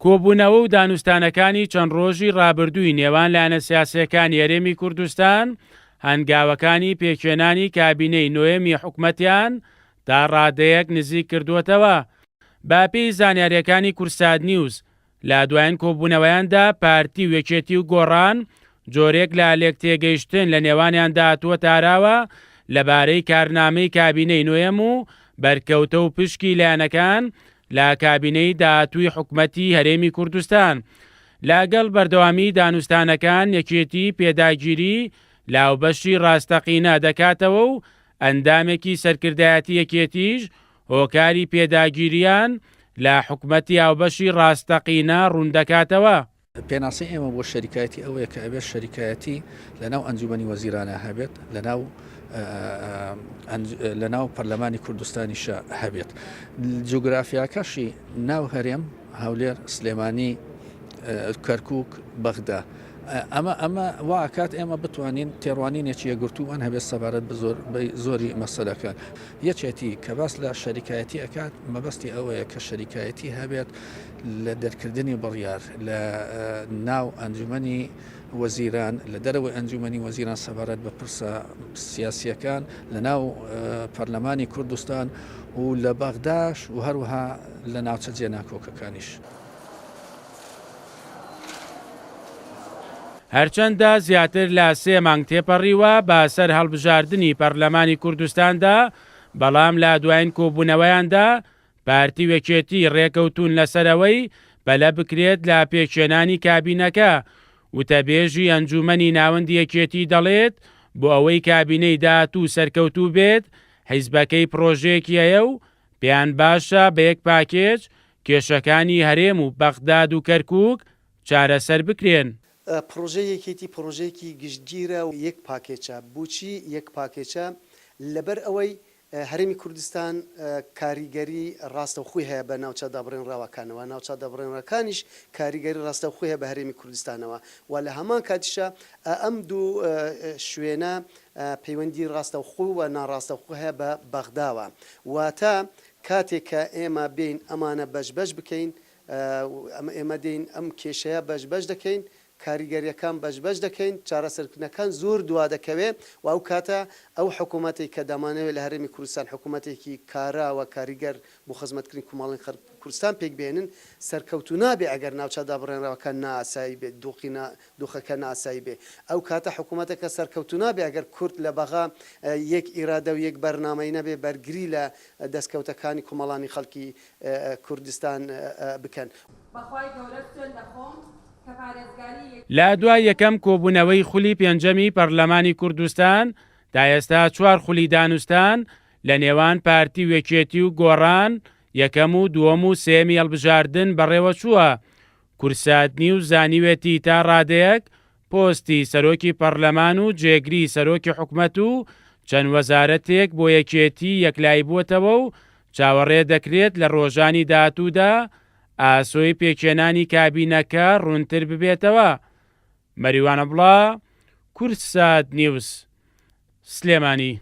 کۆبوونەوە و دانوستانەکانی چەند ڕۆژی ڕابردووی نێوان لایەنە سیاسییەکانی هەرێمی کوردستان هەنگاوەکانی پێکهێنانی کابینەی نۆیەمی حکومەتیان تا ڕادەیەک نزیک کردووەتەوە. بەپێی زانیارییەکانی کوردسات نیوز، لە دوایین کۆبوونەوەیاندا پارتی و یەکێتی و گۆڕان جۆرێک لە لێکتێگەیشتن لە نێوانیاندا هاتووەتە ئاراوە لەبارەی کارنامەی کابینەی نۆیەم و بەرکەوتە و پشکی لایەنەکان لە کابینەی داهاتووی حکومەتی هەرێمی کوردستان. لەگەڵ بەردەوامی دانوستانەکان یەکێتی پێداگیری لە هاوبەشی ڕاستەقینە دەکاتەوە و ئەندامێکی سەرکردایەتی یەکێتیش هۆکاری پێداگیرییان لە حکومەتی هاوبەشی ڕاستەقینە ڕووندەکاتەوە. پێناسەی ئێمە بۆ شەریکایەتی ئەوەیە کە ئەبێت شەریکایەتی لە ناو ئەنجومەنی وەزیرانە هەبێت لە ناو لە ناو پەرلەمانی کوردستانیشە هەبێت جوگرافیاکەشی ناو هەرێم هەولێر سلێمانی کەرکک بەغدا ئەمە ئەمە واکات ئێمە بتوانین تێڕوانینێکی یەکگرتوومان هەبێت سەبارەت بە زۆر زۆری مەسەلەکان یەکێتی کە باس لە شەریکایەتی ئەکات مەبەستی ئەوەیە کە شەریکایەتی هەبێت لە دەرکردنی بڕیار لە ناو ئەنجومەنی وەزیران لە دەرەوەی ئەنجومەنی وەزیران سەبارەت بە پرسە سیاسیەکان لە ناو پەرلەمانی کوردستان و لە بەغداش و هەروەها لە ناوچە جێناکۆکەکانیش. هەرچەندە زیاتر لە سێ مانگ تێپەڕیوە بە سەر هەڵبژاردنی پەرلەمانی کوردستاندا، بەڵام لە دوایین کۆبوونەوەیاندا پارتی و یەکێتی رێکەوتوون لەسەر ئەوەی پەلە بکرێت لە پێکهێنانی کابینەکە، وتەبێژی ئەنجوومەنی ناوەندی یەکێتی دەڵێت، بۆ ئەوەی کابینەی داهاتوو سەرکەوتوو بێت، حیزبەکەی پڕۆژەیەکی هەیە و پێیان باشە بە یەک پاکێج کێشەکانی هەرێم و بەغداد و کەرکووک چارەسەر بکرێن. پڕۆژەی یەکێتی پڕۆژەیەکی گشتگیرە و یەک پاکێچە، بۆچی یەک پاکێچە؟ لەبەر ئەوەی هەرێمی کوردستان کاریگەری ڕاستەوخۆی هەیە بە ناوچە دابڕێنراوەکانەوە، ناوچە دابڕێنراکانیش کاریگەری ڕاستەوخۆی هەیە بە هەرێمی کوردستانەوە و لە هەمان کاتیشا ئەم دوو شوێنە پەیوەندی ڕاستەوخۆ و ناڕاستەوخۆ هەیە بە بەغداوە، واتە کاتێک کە ئێمە بێین ئەمانە بەش بەش بکەین، ئێمە دێین ئەم کێشەیە بەش بەش دەکەین، کاریگەرییەکان بەش بەش دەکەین، چارەسەرکردنەکان زۆر دوا دەکەوێ و ئەو کاتە ئەو حکوومەتەی کە دەمانەوێ لە هەرێمی کوردستان حکوومەتێکی کارا و کاریگەر بۆ خزمەتکردنی کومەڵی خەڵکی کوردستان پێک بهێنن سەرکەوتوو نابێ ئەگەر ناوچە دابڕێنراوەکان نائاسایی بێت دۆخی نا دۆخەکە نائاسایی بێ ئەو کاتە حکوومەتەکە سەرکەوتوو نابێ ئەگەر کورد لە بەغا یەک ئیرادە و یەک بەرنامەی نەبێ بەرگری لە دەستکەوتەکانی کومەڵانی خەڵکی کوردستان بکەن. بەخوای گەورە سوێند دەخۆم کە پارێزگاری یەکێتی. لە دوای یەکەم کۆبوونەوەی خولی پێنجەمی پەرلەمانی کوردستان تا ئێستا چوار خولی دانوستان لە نێوان پارتی و یەکێتی و گۆڕان یەکەم و دووەم و سێیەمی هەڵبژاردن بەڕێوەچووە کورسات نیوز زانیوێتی تا ڕادەیەک پۆستی سەرۆکی پەڕلەمان و جێگری سەرۆکی حکومەت و چەند وەزارەتێک بۆ یەکێتی یەکلاییبووەتەوە و چاوەڕێ دەکرێت لە ڕۆژانی داهاتوودا ئاسۆی پێکهێنانی کابینەکە ڕوونتر ببێتەوە. مەریوان عەبڵا، کوردسات نیوز، سلێمانی.